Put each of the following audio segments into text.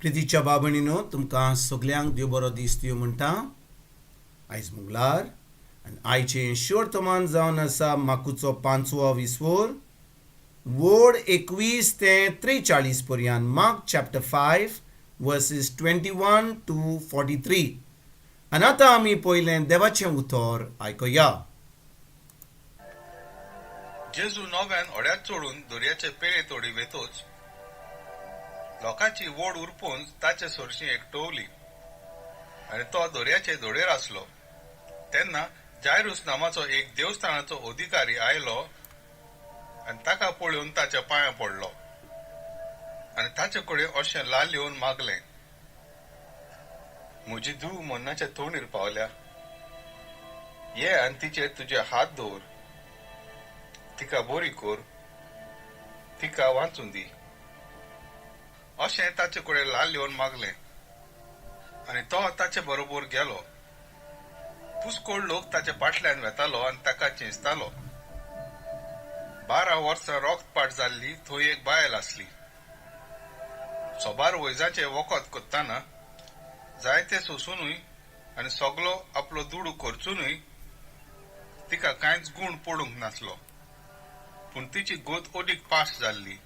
प्रितीच्या बाबणीनो, तुमकां सगल्यांक देव बरो दीस दिवं म्हणटा. आयज मंगळार आनी आयचें वर्तमान जावन आसा माकुचो पांचवो विस्वोर, वड 21 ते 43 पर्यंत. Mark chapter 5, verses 21 to 43. आनी आतां आमी पयलें देवाचें उतर आयकुया. जेजू नव्यान होड्यात चडून दर्याचे पेले तोडी वेतोच लोकांची वोड उरपून ताचे सरशी एकटवली आनी तो दर्याचे धडेर आसलो. तेन्ना जायरूस नामाचो एक देवस्थानाचो अधिकारी आयलो आनी ताका पळोवन ताच्या पांयां पडलो आनी ताचे कडेन अशें लाल येवन मागलें, म्हजी धूव मरणाच्या तोंडीर पावल्या, ये आनी तिचेर तुजे हात दवर, तिका बरी कर, तिका वाचून दी. अशें ताचे कडेन लाल येवन मागलें आनी तो ताचे बरोबर गेलो. पुस्कोळ लोक ताच्या फाटल्यान वेतालो आनी ताका चेंचतालो. 12 वर्सां रोगपाट जाल्ली थंय एक बायल आसली. सोबार वैजाचें वखद करतना जायते सोंसुनूय आनी सगलो आपलो दुडू खर्चुनूय तिका कांयच गूण पडूंक नासलो, पूण तिची गोत अदीक पास जाल्ली.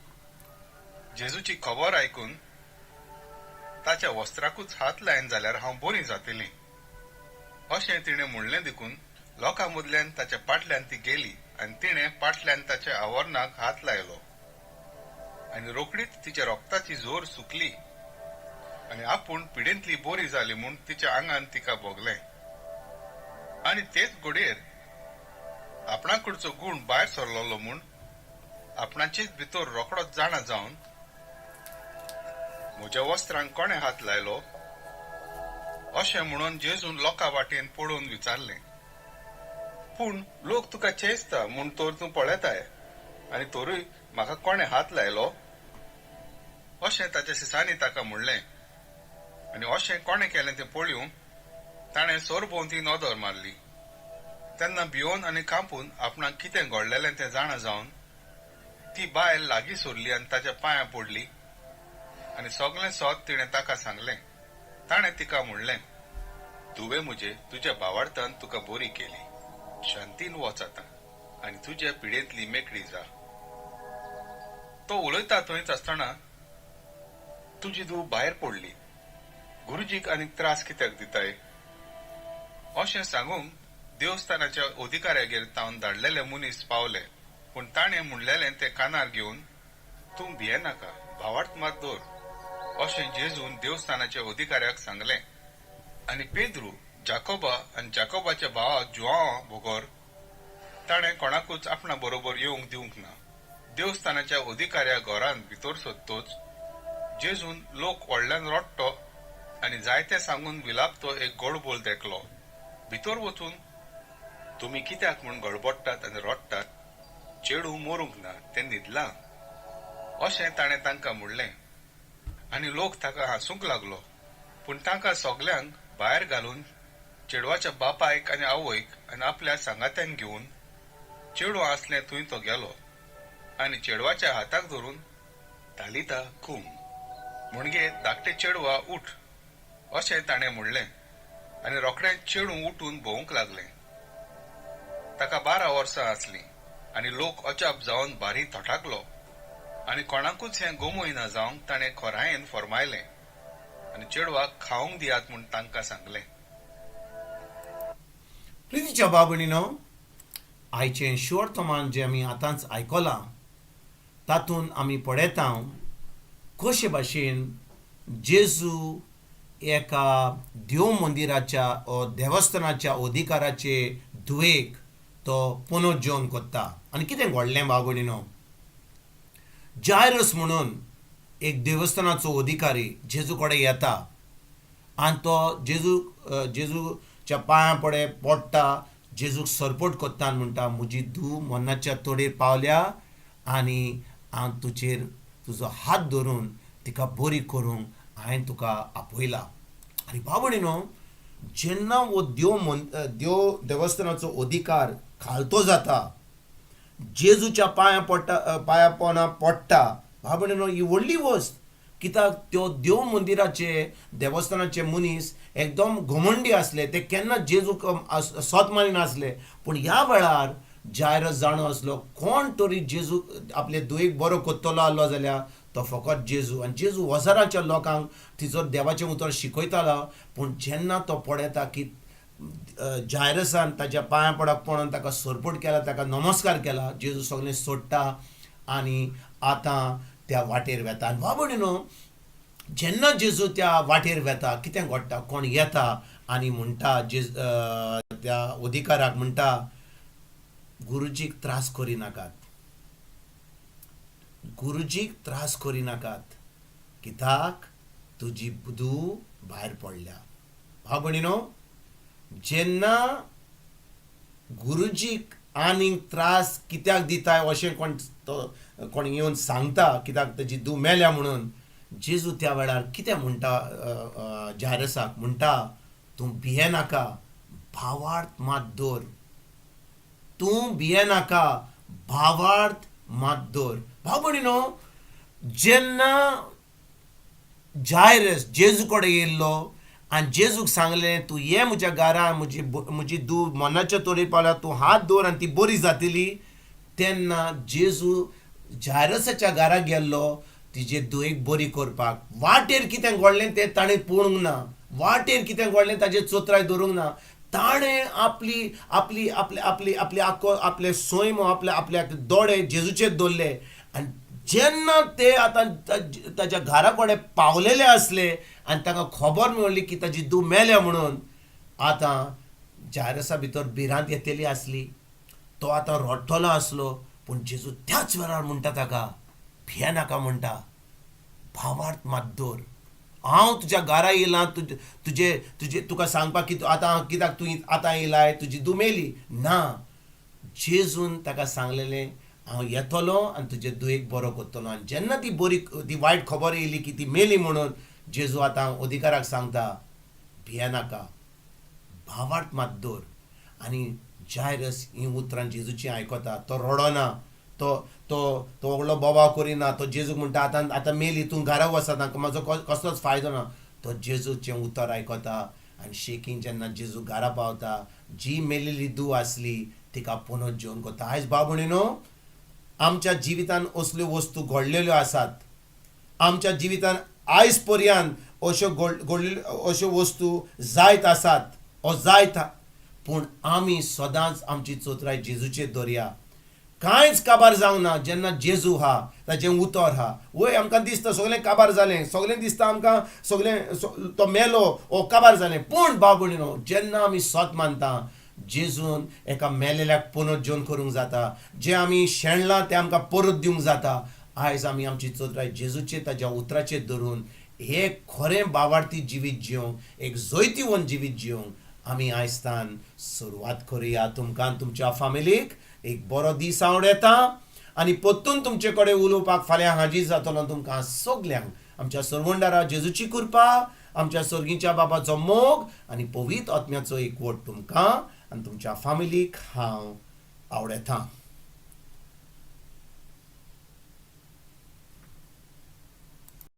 जेजूची खबर आयकून, ताच्या वस्त्राकूच हात लायन जाल्यार हांव बरी जातली अशें तिणें म्हणलें देखून लोकां मदल्यान ताच्या पाटल्यान ती गेली आनी तिणें पाटल्यान ताच्या आवरणाक हात लायलो आनी रोखडीच तिच्या रोगताची जोर सुकली आनी आपूण पिडेंतली बरी जाली म्हूण तिच्या आंगान तिका भोगलें. आनी तेच घडयेर आपणाकडचो गूण भायर सरलेलो म्हूण आपणाचेच भितर रोखडोच जाणा जावन, म्हज्या वस्त्रांक कोणें हात लायलो अशें म्हणून जेजून लोकां वाटेन पळोवन विचारलें. पूण लोक तुका चेंचता म्हूण तर तूं पळयताय आनी तरूय म्हाका कोणें हात लायलो अशें ताच्या शिसांनी ताका म्हणलें. आनी अशें कोणें केलें तें पळोवंक ताणें सरभोंवती नदर मारली. तेन्ना भियोन आनी कांपून आपणाक कितें घडलेलें तें जाणा जावन ती बायल लागीं सरली आनी ताच्या पांयां पडली आनी सगळें सत तिणें ताका सांगलें. ताणें तिका म्हणलें, धुवे म्हजे, तुज्या भावार्थान तुका बरी केली, शांतीन वच आतां आनी तुज्या पिडेंतली मेकळी जा. तो उलयता थंयच आसतना, तुजी धूव भायर पडली, गुरुजीक आनीक त्रास कित्याक दिताय अशें सांगूंक देवस्थानाच्या अधिकाऱ्यागेर तावन धाडलेले मनीस पावले. पूण ताणें म्हणलेलें तें कानार घेवन, तूं भियेनाका, भावार्थ मात दवर अशें जेजून देवस्थानाच्या अधिकाऱ्याक सांगलें. आनी पेद्रू, जाकोबा आनी जाकोबाच्या भावा जुआंवा बगर ताणें कोणाकूच आपणा बरोबर येवंक दिवंक ना. देवस्थानाच्या अधिकाऱ्या घरांत भितर सोदतोच जेजून लोक व्हडल्यान रडटो आनी जायते सांगून विलापतो एक गोडबोल देखलो. भितर वचून, तुमी कित्याक म्हूण गडबडटात आनी रडटात? चेडूं मरूंक ना, तें न्हिदलां अशें ताणें तांकां म्हणलें. आनी लोक ताका हांसूंक लागलो. पूण तांकां सगल्यांक भायर घालून चेडवाच्या बापायक आनी आवयक आनी आपल्या सांगात्यांक घेवन चेडूं आसलें थंय तो गेलो आनी चेडवाच्या हाताक धरून, तालिता कूम, म्हणजे धाकटे चेडवा उठ अशें ताणें म्हणलें. आनी रोखडें चेडूं उठून भोंवूंक लागलें. ताका 12 वर्सां आसलीं. आनी लोक अजाप जावन भारी थटाकलो आनी कोणाकूच हें गोमय ना जावंक ताणें खोरायेन फरमायलें आनी चेडवाक खावंक दियात म्हूण तांकां सांगलें. प्रितीच्या बाबणीनो, आयचें शुवर्तमान जें आमी आतांच आयकलां तातूंत आमी पळयता कशे भाशेन जेजू एका देव मंदिराच्या ओ देवस्थानाच्या अधिकाराचे धुवेक तो पुनर्जोन करता. आनी कितें घडलें बाबणीनो? जायरस म्हणून एक देवस्थानाचो अधिकारी जेजू कडेन येता आनी तो जेजूच्या पांयां पडे पडटा, जेजूक सरपट करता आनी म्हणटा, म्हजी धूव मरणाच्या तोडेर पावल्या आनी हांव तुजेर तुजो हात धरून तिका बरी करूंक हांवें तुका आपयला. आनी बाबडी न्हू, जेन्ना हो देव देवस्थानाचो अधिकार खालतो जाता, जेजूच्या पांयां पडटा, पांयां पोना पडटा, बाबडी न्हू, ही व्हडली वस्त. कित्याक त्यो देव मंदिराचे देवस्थानाचे मनीस एकदम घमंडी आसले, ते केन्ना जेजूक सत मानिनासले. पूण ह्या वेळार जायरस जाणो आसलो कोण तरी जेजू आपले दुयेक बरो कोत्तलो आहलो जाल्यार तो फकत जेजू. आनी जेजू हजारांच्या लोकांक थंयसर देवाचें उतर शिकयतालो. पूण जेन्ना तो पळयता की जायरसान ताच्या पांयां पडप पडोन ताका सरपोट केला, ताका नमस्कार केला, जेजू सगळें सोडटा आनी आतां त्या वाटेर वेता. आनी बाबडी न्हू, जेन्ना जेजू त्या वाटेर वेता कितें घडटा, कोण येता आनी म्हणटा जेज त्या अधिकाराक म्हणटा, गुरुजीक त्रास करिनाकात, गुरुजीक त्रास करिनाकात, कित्याक तुजी धूव भायर पडल्या. भाव भयणीनो, जेन्ना गुरुजीक आनीक त्रास कित्याक दिताय अशें कोण तो कोण येवन सांगता कित्याक ताजी धूव मेल्या म्हणून, जेजू त्या वेळार कितें म्हणटा जायरसाक, म्हणटा तूं भियेनाका, भावार्थ मात दवर, तूं भियेनाका, भावार्थ मात दवर. भाव भयणीनो, जेन्ना जायरस जेजू कडेन येयल्लो आनी जेजूक सांगलें तूं ये म्हज्या घरा, म्हजी म्हजी धूव मनाच्या तोरी पावल्या, तूं हात दवर आनी ती बरी जातली, तेन्ना जेजू जायरसाच्या घरा गेल्लो तिजे धुवेक बरी करपाक. वाटेर कितें घडलें तें ताणें पळोवंक ना, वाटेर कितें घडलें ताजेर चोत्राय धरूंक ना. ताणें आपली आपली आपली आपली आपली आक्को आपले सैम आपले आपल्याक दोळे जेजूचेर दवरले. आनी जेन्ना ते आतां ताच्या घरा कडेन पावलेले आसले आनी तांकां खबर मेळ्ळी की ताजी धूव मेल्या म्हणून, आतां जायरसा भितर भिरांत येतली आसली, तो आतां रडटलो आसलो. पूण जेजू त्याच वेळार म्हणटा ताका, भियेनाका म्हणटा, भावार्थ मात दवर, हांव तुज्या घरा येयलां तुजे तुजे तुजे तुका सांगपाक की आतां कित्याक तूं आतां येयलाय, तुजी धूव मेली ना. जेजून ताका सांगलेलें हांव येतलो आनी तुजे धुवेक बरो करतलो. आनी जेन्ना ती बरी ती वायट खबर येयली की ती मेली म्हणून, जेजू आतां अधिकाराक सांगता भियेनाका, भावार्थ मात दवर. आनी जायरस हीं उतरां जेजूचीं आयकता, तो रडना, तो तो तो व्हडलो बोबाव करिना, तो जेजूक म्हणटा आतां आतां मेली, तूं घरा वच, आतां म्हाजो कसलोच फायदो ना. तो जेजूचें उतर आयकता आनी शेकीन जेन्ना जेजू घरा पावता, जी मेलेली धूव आसली तिका पुनः जेवन करता. आयज भाव भयणीनो, आमच्या जिवितान असल्यो वस्तू घडलेल्यो आसात, आमच्या जिवितान आयज पर्यंत अश्यो घडलेल्यो अश्यो वस्तू जायत आसात ओ जायत, पूण आमी सदांच आमची चोत्राय जेजूचेर दवरया. कांयच काबार जावंक ना जेन्ना जेजू हा, ताजें उतर हा. वय आमकां दिसता सगळें काबार जालें, सगळें दिसता आमकां सगळें तो मेलो ओ काबार जालें, पूण भाव भयणीनो, जेन्ना आमी सत मानता जेजून एका मेलेल्याक पुनर्जीवन करूंक जाता, जें आमी शेणलां तें आमकां परत दिवंक जाता. आयज आमी आमची चोत्राय जेजूचेर ताज्या उतराचेर धरून हे खरें बावार्थी जिवीत जिवंक, एक जैतिवंत जिवीत जिवंक आमी आयजतान सुरवात करुया. तुमकां तुमच्या फामिलीक एक बरो दीस आवडता आनी परतून तुमचे कडेन उलोवपाक फाल्यां हाजीर जातलो. तुमकां सगल्यांक आमच्या सरवंडारा जेजूची कृपा, आमच्या सर्गीच्या बाबाचो मोग आनी पवित्र आत्म्याचो एकवट तुमकां आनी तुमच्या फामिलीक हांव आवडता.